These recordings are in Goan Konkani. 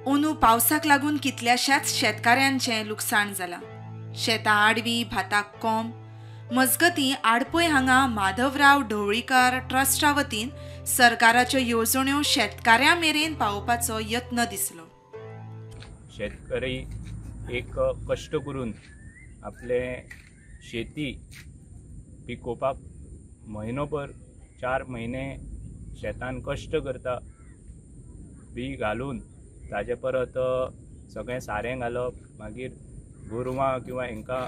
अंदू पावसाक लागून कितल्याशाच शेतकाऱ्यांचें लुकसाण जालां. शेतां आडवी, भाताक कोंब. मजगतीं आडपय हांगा माधवराव ढवळीकर ट्रस्टा वतीन सरकाराच्यो येवजण्यो शेतकाऱ्यां मेरेन पावोवपाचो यत्न दिसलो. शेतकरी एक कश्ट करून आपले शेती पिकोवपाक म्हयनोभर 4 म्हयने शेतान कश्ट करता, बी घालून ताजे परत सगळें सारें घालप, मागीर गोरवां किंवा हेंकां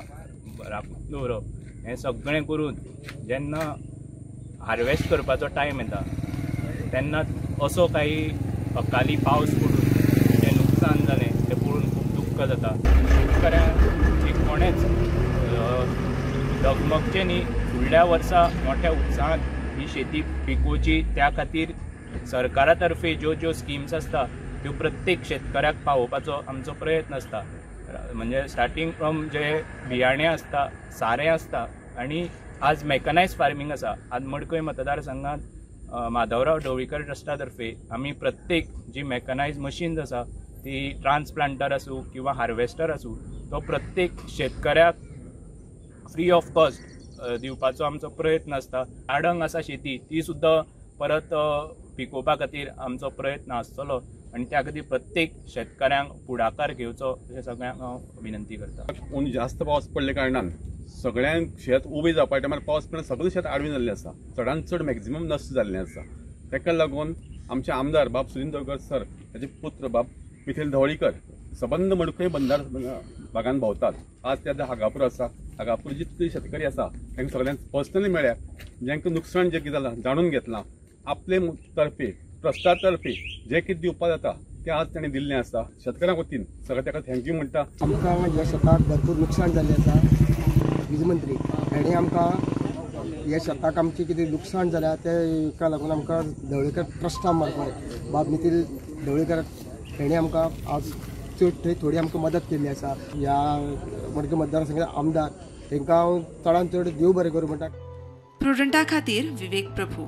राखून दवरप, हें सगळें करून जेन्ना हार्वेस्ट करपाचो टायम येता तेन्ना असो काही अकाली पावस पडून जें नुकसान जालें तें पळोवन खूब दुख्ख जाता. शेतकऱ्यांक एक कोणेंच डगमगचें न्ही. फुडल्या वर्सा मोठ्या उत्साहान ही शेती पिकोवची, त्या खातीर सरकारा तर्फे ज्यो ज्यो स्किम्स आसता त्यो प्रत्येक शेतकऱ्याक पावोवपाचो आमचो प्रयत्न आसता. म्हणजे स्टार्टींग फ्रॉम जे बियाणे आसता, सारें आसता, आनी आज मॅकनायज फार्मींग आसा. आज मडकय मतदारसंघात माधवराव ढवळीकर ट्रस्टा तर्फे आमी प्रत्येक जी मॅकनायज मशीन्स आसा ती ट्रान्सप्लांटर आसूं किंवा हार्वेस्टर आसूं, तो प्रत्येक शेतकऱ्याक फ्री ऑफ कॉस्ट दिवपाचो आमचो प्रयत्न आसता. आडंग आसा शेती ती सुद्दां परत पिकोवपा खातीर आमचो प्रयत्न आसतलो आनी त्या खातीर प्रत्येक शेतकऱ्यांक फुडाकार घेवचो अशें सगळ्यांक हांव विनंती करता. पूण जास्त पावस पडल्या कारणान सगळ्यांक शेत उबें जावपा टायमार पावस पडल्यान सगळें शेत आडवें जाल्लें आसा, चडान चड मॅक्झिमम नश्ट जाल्लें आसा. ताका लागून आमचे आमदार बाब सुदिन ढवळीकर सर, ताचे पुत्र बाब मिथील ढवळीकर सबंद मडकय बंदार भागान भोंवतात. आज ते आतां हागापूर आसा, हागापूर जितले शेतकरी आसा तांकां सगळ्यांक पर्सनली मेळ्ळ्या, जांकां नुकसाण जें कितें जालां जाणून घेतलां, आपले तर्फे ट्रस्टा तर्फे जें कितें दिवपाक जाता तें आज ताणें दिल्लें आसा. शेतकऱ्यां वतीन सगळें ताका thank you म्हणटा. आमकां ह्या शेताक भरपूर नुकसान जाल्लें आसा. वीज मंत्री हाणें आमकां ह्या शेताक आमचें कितें लुकसाण जाल्यार तेका लागून आमकां ढवळीकर ट्रस्टा मार्फत बाब नितीन ढवळीकर हाणें आमकां आज चड थंय थोडी आमकां मदत केल्ली आसा. ह्या मडकय मतदारसंघाचे आमदार तांकां हांव चडान चड देव बरें करूं म्हणटा. प्रुडंटा खातीर विवेक प्रभू.